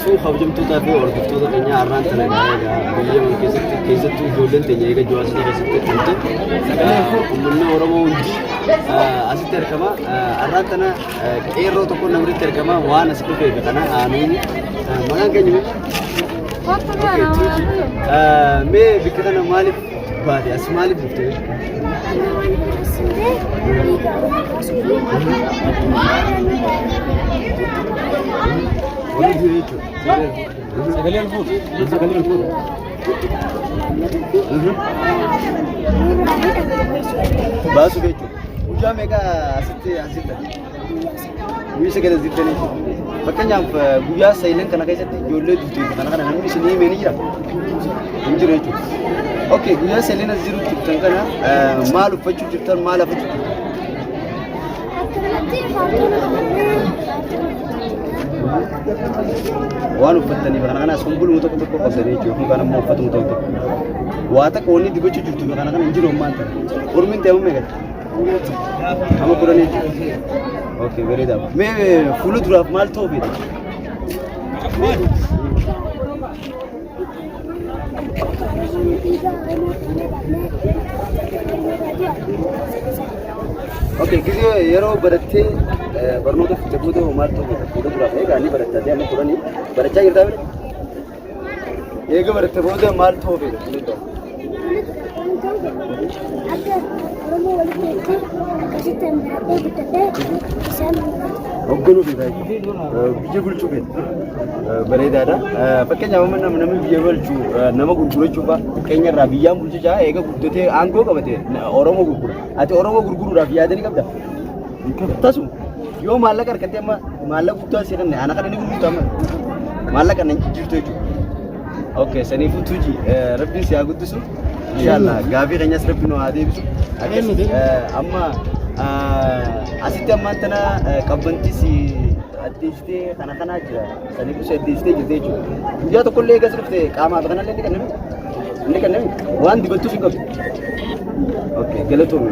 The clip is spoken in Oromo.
Saniifuu kabajamtootaa fi hordoftoota keenya har'aan tana egaa biyya Yaman keessatti keessattuu ijoolleen teenya eega jawaasota keessatti dhumte uummanni Oromoo hundi asitti argama. Har'aan tana qeerroo tokko namatti argama waan as dhufeef kana aanuun maqaan keenya mee? Mee bikka kana maaliif baate as maaliif dhufte? Warri du'e jechuudha. Sagalee ol fuudhu. Sagalee ol fuudhu. Baasuu jechuudha. Guyyaa meeqa asitti as jirtan? Guyyaa sagal as jirtan jechuudha. Fakkeenyaaf guyyaa sayilan kana keessatti ijoollee duute kana kana namni isin himee ni jira? Hin jiru jechuudha. Okay, guyyaa sayilan as jiru jirtan kana maal uffachuu jirtan maal hafachuu jirtan? Waan uffattaniif kana kana sumbuluma tokko tokko qabdanii jechuudha. Kun kan ammoo uffatuma tokko tokko. Waa takka wanni dibachuu jirtu kana kana hin jiru ammaan tana. Ormiin ta'e amma meeqa? Amma 10 jechuudha. Okay, bareeda. Mee fuula duraaf maal ta'uu feeta? Okay, gisee yeroo barattee barnoota fixe booda maal ta'uu feeta? Fuula duraaf egaa ni baratta amma 10 barachaa jirtaa bire? Eega baratte booda maal ta'uu feeta fuula duraaf? Akka Oromoo walitti hiikee akkasitti baradhee guddadhee isaan Hoogganuu feeta jechuudha. Biyya bulchuu feeta. Bareedaadha. Fakkeenyaaf amma namni biyya bulchu nama gurgurachuu fa'a fakkeenya irraa biyyaan bulchichaa eega guddatee aangoo qabate Oromoo gurgura. Ati Oromoo gurguruudhaaf yaadanii qabda? Tasuma. Yoo maallaqa argattee amma maallaqa guddaa si kenne ana kana ni gurgurta amma. Maallaqa nan jijjiirtu jechuudha. Okay, saniifuu tuji rabbiin si haa guddisu. Inshallah gaafii keenyas rabbi nu haa deebisu. Akkas amma asitti ammaan tana qabbanti si addeessitee kana kanaa jira. Saniifuu si addeessitee jirti jechuudha. Guyyaa tokkollee eegas dhufte qaamaa fi kanallee ni kennami. Ni kennami. Waan dibattus hin qabdu. Okay, galatoomi.